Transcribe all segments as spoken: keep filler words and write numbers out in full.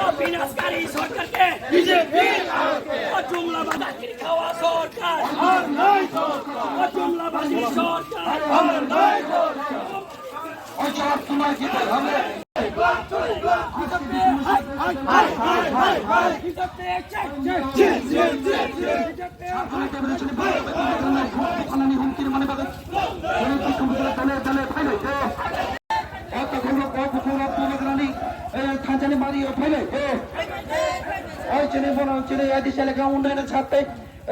ও বিনাশকারী সরকারকে, ও জুমলাবাদ চাকরি খাওয়া সরকার, ও জুমলাবাদী সরকার। Thanjani mari o phailai de. Oi chini bono chini A D C elaka unnayonor sarte,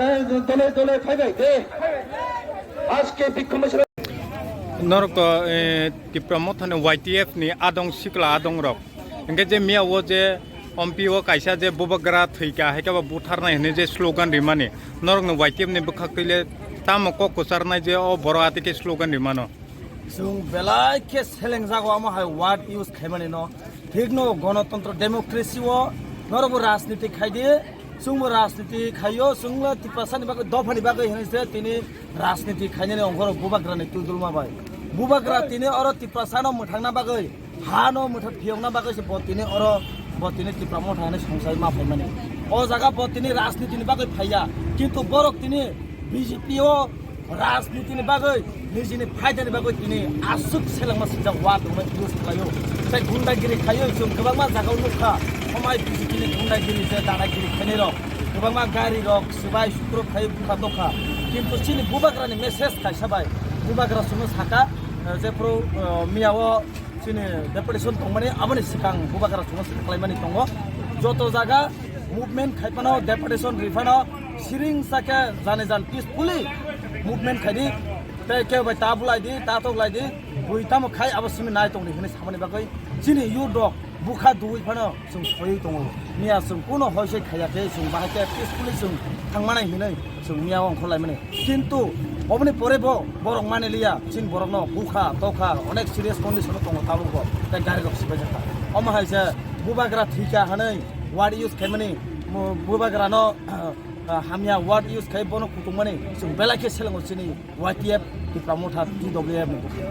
eh, dole dole phaibai de. Ajke bikkhob mosla. Norok to, eh, Tipra Mothani Y T F ni adong sikla adong rok. Hingke je miya o je M P o kaisa je bubagra thwika hai khe bo butharnai hinui je slogan rimani. Norokni Y T F ni bwkhak twi le tamo kok kwcharnai je o borok atwi khe slogan rimano. Chwng belai khe selengjago amo hai word use khaimani no. Thikno gonotontro democracy o norokbo rajniti khaidi, chwngbo rajniti khaio, chwngla Tiprasani bagwi dophani bagwi hinui se tini rajniti khainani ongkhorok bubagrani tildulma bai. Bubagra tini oro Tiprasano mwthangna bagwi, hano mwthang phiyokna bagwi se bo tini oro, bo tini Tipra Motha hinui songsai ma phaimani. O jaga bo tini rajnitini bagwi phaiya, kintu borok tini B J P o rajnitini bagwi, nijini phaidani bagwi tini aswk selengma swijak word rokno use khlaio. Tei gundagiri khaio, chwng kwbangma jagao nukha, omai B J P ni gundagiri je dadagiri khainai rok, kwbangma gari rok, swbai sukrok khai bukha dokha. Kintu chini bubagrani message kaisa bai, bubagra chwngno saka, eh, je phuru, eh, miya o chini deputation tongmani, aboni swkang bubagra chwngno swkang khlaimani tongo. Joto jaga movement khai phano, deputation ri phano, siring sake jani jan peacefully movement khai di. Tei kebo bai ta bulai di, ta tok lai di, bui tamo khai abo simi nai tong di hinui samani bagwi chini youth rok bukha duwi phano chwng soiwi tongo. Miya chwng kuno hoi soi khaiya khe chwng bahai khe peacefully chwng thangmani hinui chwng miya ongkhor laimani. Kintu oboni pore bo borok mani liya, chini borokno bukha tokha onek serious condition o tongo tabuk bo, tei gari rok sibai jakha. Omo hai se bubagra thwikha hinui word use khaimani, mo-, bubagrano, ah, hamya word use khai bono kutung mani chwng belai khe selengo chini Y T F Tipra Motha T W F ni bukha.